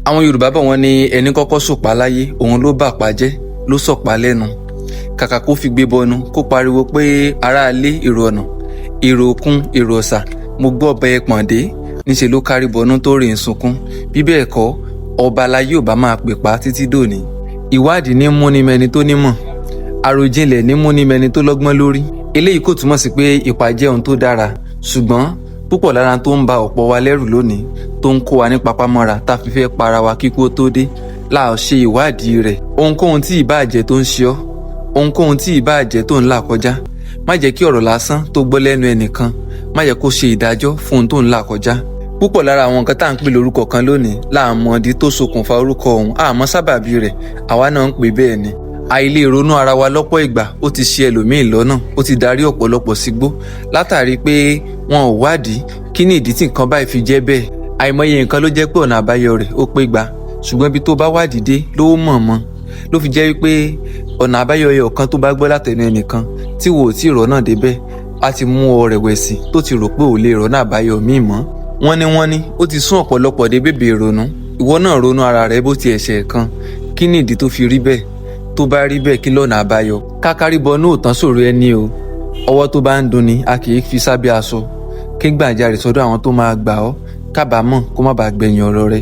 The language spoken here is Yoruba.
Àwọn Yorùbá bọ̀, wọ́n ní ẹni kọ́kọ́ sòpá láyé, òun ló bà pa jẹ́, ló sọ̀pá lẹ́nu. Kàkà kó fi gbé bọnu, kó pariwo pé aráalé, èrò ọ̀nà, èrò òkun, èrò ọ̀sà, mo gbọ́ ọbẹ̀ ẹ̀pọ̀n dé. Níṣẹ́ ló kárí bọnú tó rè ń sunkún. Bí bẹ́ẹ̀ kọ́, ọba aláyé ò bá máa pè pa títí dòní. Ìwádìí ní múni mẹni tó nímọ̀, àròjinlẹ̀ ní múni mẹni tó lọ́gbọ́n lórí. Eléyìí kò túmọ̀ sí pé ìpà jẹ́ ohun tó dára, ṣùgbọ́n púpọ̀ lára tó ń ba ọ̀pọ̀ wa lẹ́rù lónìí, tó ń kó wa ní papámọ́ra, tá a fi fẹ́ para wa kíkú tó dé, láà ṣe ìwádìí rẹ̀. Ohunkóhun tí ìbáà jẹ́ tó ń ṣe ọ́, ohunkóhun tí ìbáà jẹ́ tó ń là kọjá, má jẹ́ kí ọ̀rọ̀ lásán tó gbọ́ lẹ́nu ẹnìkan, má jẹ́ kó ṣe ìdájọ́ fún ohun tó ń là kọjá. Púpọ̀ lára àwọn nǹkan tá à ń pè lórúkọ kan lónìí, láàmọ́ ìdí tó ṣokùnfà orúkọ ọ̀hún, àmọ́ sábàbí rẹ̀, àwa náà ń pè bẹ́ẹ̀ ni. Àìlè ronú ara wa lọ́pọ̀ ìgbà, ó ti ṣe ẹlòmíì lọ́nà, ó ti darí ọ̀pọ̀lọpọ̀ sígbó látàrí pé wọn ò wádìí kí ni ìdí tí nǹkan báyìí fi jẹ́ bẹ́ẹ̀. Àìmọye nǹkan ló jẹ́ pé ọ̀nà àbáyọ rẹ̀ ó pé gba, ṣùgbọ́n ibi tó bá wádìí dé ló mọ̀ mọ́. Ló fi jẹ́ wípé ọ̀nà àbáyọ ẹyọ kan tó bá gbọ́ látẹnu ẹnìkan tí wò ó tí ì rọ́nà débẹ̀, á ti mú ọ rẹ̀wẹ̀sì tó ti rò pé ò lè rọ́nà àbáyọ míì mọ́. Wọ́n ní ó ti sún ọ̀pọ̀lọpọ̀ dé bèbè ìrònú. Ìwọ náà ronú ara rẹ bó ti ẹ̀ṣẹ̀ kan, kí ni ìdí tó fi rí bẹ́ẹ̀? Tó bá rí bẹ́ẹ̀, kí lọ́nà àbáyọ? Kákárí bọnú ò tán sòrò ẹni o. Ọwọ́ tó bá ń dunni, a kì í fi sábẹ́ aṣọ. Kí gbàjarè sọ́dọ̀ àwọn tó máa gbà ọ́, kábàámọ̀ kó má bàa gbẹ̀yìn ọ̀rọ̀ rẹ.